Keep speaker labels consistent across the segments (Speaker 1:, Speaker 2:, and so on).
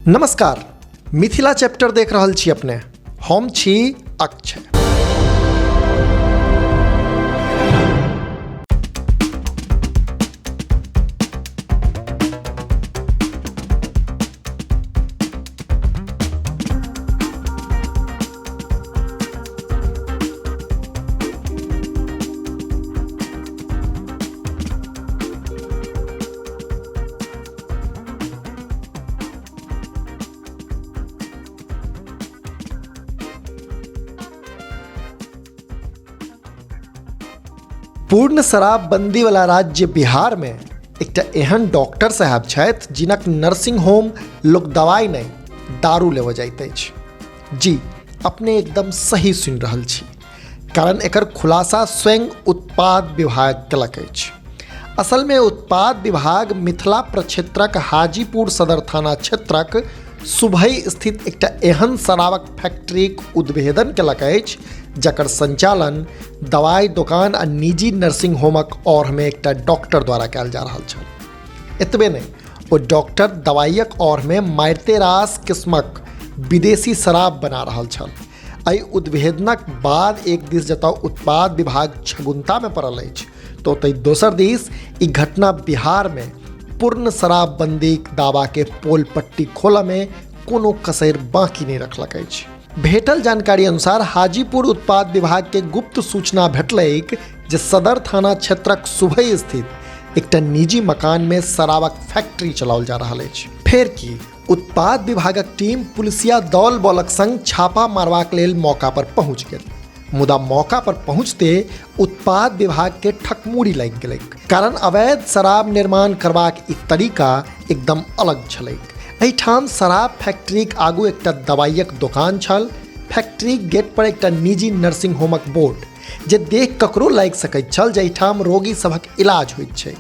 Speaker 1: नमस्कार, मिथिला चैप्टर देख रहल छी अपने। हम छी अक्षय। पूर्ण शराबबंदी वाला राज्य बिहार में एकटा एहन डॉक्टर साहब छथि जिनक नर्सिंग होम लोक दवाई नहि दारू लेबऽ जाइत अछि। जी अपने एकदम सही सुनि रहल छी, कारण एकर खुलासा स्वयं उत्पाद विभाग केलक अछि। असल में उत्पाद विभाग मिथिला प्रक्षेत्रक हाजीपुर सदर थाना क्षेत्रक सुभई स्थित एकटा एहन शराबक फैक्ट्रीक उद्भेदन केलक अछि जकर संचालन दवाई दोकान आ निजी नर्सिंग होमक औरमे एकटा डॉक्टर द्वारा कयल जा रहल छल। एतबे नहि, ओ डॉक्टर दवाइयक औरमे मारिते रास किस्मक विदेशी शराब बना रहल छल। एहि उद्भेदनक बाद एक दिस जतऽ उत्पाद विभाग छगुन्तामे पड़ल अछि तऽ ओतहि दोसर दिस ई घटना बिहारमे पूर्ण शराबबंदीक दावाके पोल पट्टी खोलऽमे कोनो कसरि बाँकी नहि रखलक अछि। भेटल जानकारी अनुसार हाजीपुर उत्पाद विभाग के गुप्त सूचना भेटलैक जे सदर थाना क्षेत्रक सुभई स्थित एकटा निजी मकान में शराबक फैक्ट्री चलाओल जा रहल अछि। फेर की, उत्पाद विभागक टीम पुलिसिया दल बलक संग छापा मारबाक लेल मौका पर पहुंच गेल, मुदा मौका पर पहुंचते उत्पाद विभाग के ठकमूड़ी लागि गेलैक, कारण अवैध शराब निर्माण करबाक ई तरीका एकदम अलग छलैक। एहिठाम शराब फैक्ट्रीक आगू एकटा दवाइयक दोकान छल। फैक्ट्रीक गेट पर एकटा निजी नर्सिंग होमक बोर्ड, जे देख ककरो लागि सकैत छल जे एहिठाम रोगी सभक इलाज होइत छैक,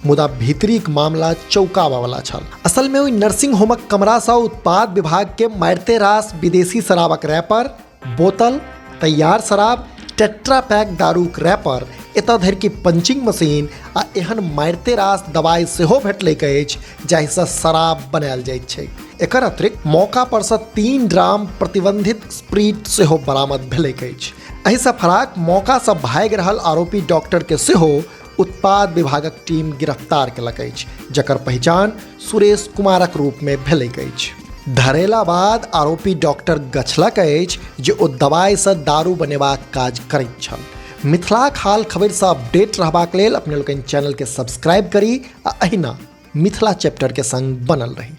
Speaker 1: मुदा भीतरीक मामला चौंकाबऽ वाला छल। असल में ओहि नर्सिंग होमक कमरासँ उत्पाद विभाग के मारिते रास विदेशी शराबक रैपर, बोतल, तैयार शराब, टेट्रा पैक दारूक रैपर, एतऽ धरि कि पंचिंग मशीन आ एहन मारिते रास दवाइ सेहो भेटलैक अछि जाहिसँ शराब बनायल जाइत छैक। एकर अतिरिक्त मौका परसँ 3 ड्राम प्रतिबंधित स्प्रिट सेहो बरामद भेलैक अछि। एहिसँ फराक मौकासँ भागि रहल आरोपी डॉक्टर के सेहो उत्पाद विभागक टीम गिरफ्तार केलक अछि, जकर पहिचान सुरेश कुमारक रूप में भेलैक अछि। धरेला बाद आरोपी डॉक्टर गछलक अछि जे ओ दवाइसँ दारू बनेबाक काज करैत छल। मिथिलाक हाल खबरिसँ अपडेट रहबाक लेल अपने लोकनि चैनलके सब्सक्राइब करी आ एहिना मिथिला चैप्टर के संग बनल रही।